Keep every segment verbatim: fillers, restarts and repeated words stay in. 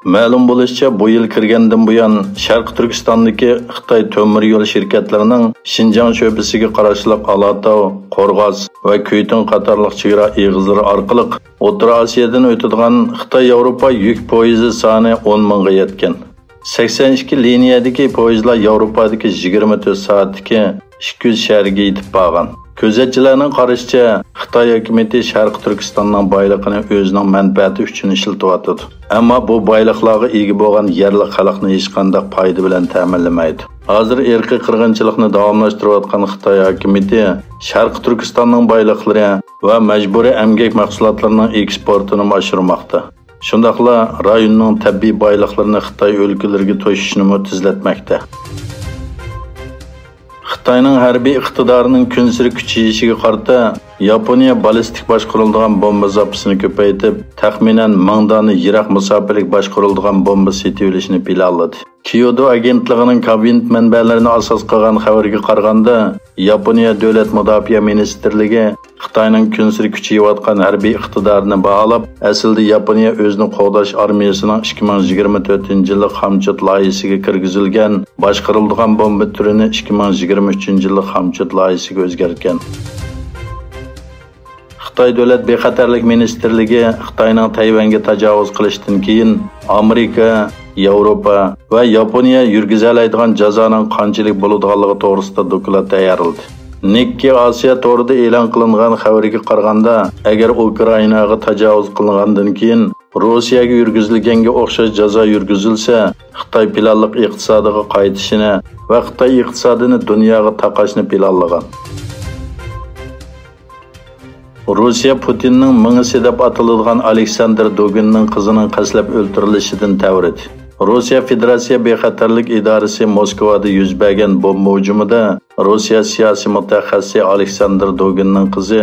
مەلۇم بولۇشىچە، بۇ يىل كىرگەندىن بۇيان، شەرقىي تۈركىستاندىكى خىتاي تۆمۈر يول شىركەتلىرىنىڭ شىنجاڭ شۆبىسىگە قاراشلىق ئالاتاۋ، قورغاس ۋە كۈيتۈڭ قاتارلىق چېگرا ئېغىزلىرى ئارقىلىق ئوتتۇرا ئاسىيادىن ئۆتىدىغان خىتاي ياۋروپا يۈك پويىزى سانى ئون مىڭغا يەتكەن. سەكسەن ئىككى لىنىيەدىكى پويىزلار ياۋروپادىكى يىگىرمە تۆت سائەتتىكى ئىككى يۈز شەھەرگە يېتىپ بارغان. كۆزەتچىلەرنىڭ قارىشىچە، خىتاي ھۆكۈمىتى شەرقىي تۈركىستاننىڭ بايلىقىنى ئۆزىنىڭ مەنپەئەتى ئۈچۈن ئىشلىتىۋاتىدۇ. ئەمما بۇ بايلىقلارغا ئىگە بولغان يەرلىك خەلقنى ھېچقانداق پايدا بىلەن تەمىنلىمەيدۇ. ھازىر ئىرقىي قىرغىنچىلىقنى داۋاملاشتۇرۇۋاتقان خىتاي ھاكىمىيىتى شەرقىي تۈركىستاننىڭ بايلىقلىرى ۋە مەجبۇرىي ئەمگەك مەھسۇلاتلىرىنىڭ ئېكسپورتىنىمۇ ئاشۇرماقتا. شۇنداقلا رايوننىڭ تەبىئىي بايلىقلىرىنى خىتاي ئۆلكىلىرىگە توشۇشنىمۇ تېزلەتمەكتە. خىتاينىڭ ھەربىي ئىقتىدارىنىڭ كۈنسېرى كۈچىيىشىگە قارىتا، ياپونىيە بالىستىك باشقۇرۇلىدىغان بومبا زاپىسىنى كۆپەيتىپ، تەخمىنەن مىڭ دانە يىراق مۇساپىلىك باشقۇرۇلىدىغان بومبا سېتىۋېلىشنى پىلانلىدى. كيودو ئاگېنتلىقىنىڭ كابىنېت مەنبەلىرىنى ئاساس قىلغان خەۋەرگە قارىغاندا، ياپونىيە دۆلەت مۇداپىئە مىنىستىرلىكى خىتاينىڭ كۈنسېرى كۈچىيىۋاتقان ھەربىي ئىقتىدارىنى باھالاپ، ئەسلىدە ياپونىيە ئۆزىنى قوغداش ئارمىيەسىنىڭ ئىككى مىڭ يىگىرمە تۆتىنچى يىللىق خامچوت لايىھىسىگە كىرگۈزۈلگەن باشقۇرۇلىدىغان بومبا تۈرىنى ئىككى مىڭ يىگىرمە ئۈچىنچى يىللىق خامچوت لايىھىسىگە ئۆزگەرتكەن. خىتاي دۆلەت بىخەتەرلىك مىنىستىرلىكى خىتاينىڭ تەيۋەنگە تاجاۋۇز قىلىشتىن كېيىن، ئامېرىكا، ياۋروپا ۋە ياپونىيە يۈرگۈزەلەيدىغان جازانىڭ قانچىلىك بولىدىغانلىقى توغرىسىدا دوكلات تەييارلىدى. نىككېي ئاسىيا تورىدا ئېلان قىلىنغان خەۋەرگە قارىغاندا، ئەگەر ئۇكرائىناغا تاجاۋۇز قىلىنغاندىن كېيىن روسىيەگە يۈرگۈزۈلگەنگە ئوخشاش جازا يۈرگۈزۈلسە، خىتاي پىلانلىق ئىقتىسادىغا قايتىشىنى ۋە خىتاي ئىقتىسادىنى دۇنياغا تاقاشنى پىلانلىغان. روسىيە پۇتىننىڭ مېڭىسى دەپ ئاتىلىدىغان ئالېكساندىر دوگىننىڭ قىزىنىڭ قەستلەپ ئۆلتۈرۈلۈشىدىن تەۋرىدى. روسىيە فېدېراتسىيە بىخەتەرلىك ئىدارىسى موسكۋادا يۈز بەرگەن بومبا ھۇجۇمىدا روسىيە سىياسىي مۇتەخەسسىسى ئالېكساندىر دوگىننىڭ قىزى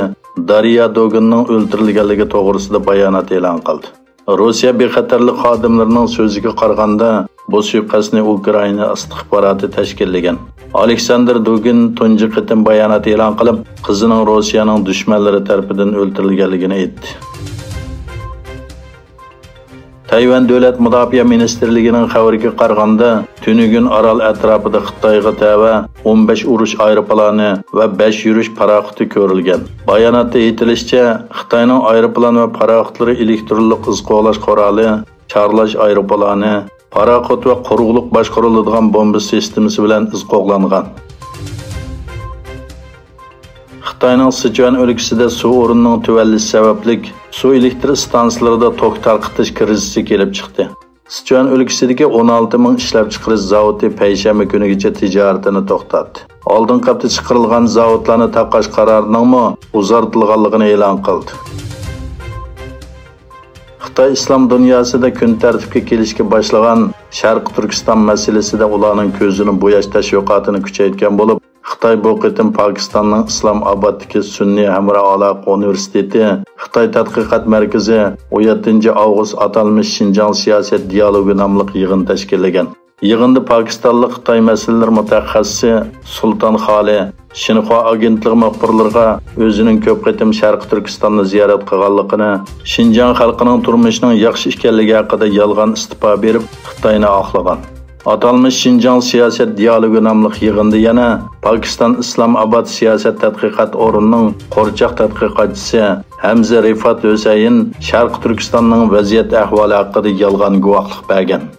دارىيا دوگىننىڭ ئۆلتۈرۈلگەنلىكى توغرىسىدا بايانات ئېلان قىلدى. روسىيە بىخەتەرلىك خادىملىرىنىڭ سۆزىگە قارىغاندا، بۇ سۇيىقەستنى ئۇكرائىنا ئىستىخباراتى تەشكىللىگەن. ئالېكساندىر دوگىن تۇنجى قېتىم بايانات ئېلان قىلىپ، قىزىنىڭ روسىيەنىڭ دۈشمەنلىرى تەرىپىدىن ئۆلتۈرۈلگەنلىكىنى ئېيتتى. تەيۋەن دۆلەت مۇداپىئە مىنىستىرلىكىنىڭ خەۋىرىگە قارىغاندا، تۈنۈگۈن ئارال ئەتراپىدا خىتايغا تەۋە ئون بەش ئۇرۇش ئايروپىلانى ۋە بەش يۈرۈش پاراخوتى كۆرۈلگەن. باياناتتا ئېيتىلىشىچە، خىتاينىڭ ئايروپىلان ۋە پاراخوتلىرى ئېلېكترونلۇق ئىز قوغلاش قورالى، چارلاش ئايروپىلانى، پاراخوت ۋە قۇرۇقلۇق باشقۇرۇلىدىغان بومبا سىستېمىسى بىلەن ئىز قوغلانغان. خىتاينىڭ سىچۈەن ئۆلكىسىدە سۇ ئورنىنىڭ تۆۋەنلىشى سەۋەبلىك، سۇ ئېلېكتر ئىستانسىلىرىدا توك تارقىتىش كىرىزىسى كېلىپ چىقتى. سىچۈەن ئۆلكىسىدىكى ئون ئالتە مىڭ ئىشلەپچىقىرىش زاۋۇتى پەيشەنبە كۈنىگىچە تىجارىتىنى توختاتتى. ئالدىنقى ھەپتە چىقىرىلغان زاۋۇتلارنى تاقاش قارارىنىڭمۇ ئۇزارتىلغانلىقىنى ئېلان قىلدى. خىتاي ئىسلام دۇنياسىدا كۈن تەرتىپكە كېلىشكە باشلىغان شەرقىي تۈركىستان مەسىلىسىدە ئۇلارنىڭ كۆزىنى بوياش تەشۋىقاتىنى كۈچەيتكەن بولۇپ، خىتاي بۇ قېتىم پاكىستاننىڭ ئىسلام ئابادتىكى سۈنئىي ھەمراھ ئالاقە ئۇنىۋېرسىتېتى خىتاي تەتقىقات مەركىزى ئون يەتتىنچى ئاۋغۇست ئاتالمىش شىنجاڭ سىياسەت دىيالوگى ناملىق يىغىن تەشكىللىگەن. يىغىندا پاكىستانلىق خىتاي مەسىلىلىرى مۇتەخەسسىسى سۇلتان خالى شىنخۇا ئاگېنتلىقى مۇخبىرلىرىغا ئۆزىنىڭ كۆپ قېتىم شەرقىي تۈركىستاننى زىيارەت قىلغانلىقىنى، شىنجاڭ خەلقىنىڭ تۇرمۇشىنىڭ ياخشى ئىكەنلىكى ھەققىدە يالغان ئىستىپا بېرىپ، خىتاينى ئاقلىغان. ئاتالمىش شىنجاڭ سىياسەت دىيالوگى ناملىق يىغىندا يەنە پاكىستان ئىسلام ئاباد سىياسەت تەتقىقات ئورنىنىڭ قورچاق تەتقىقاتچىسى ھەمزە رىفات ھۈسەيىن شەرقىي تۈركىستاننىڭ ۋەزىيەت ئەھۋالى ھەققىدە يالغان گۇۋاھلىق بەرگەن.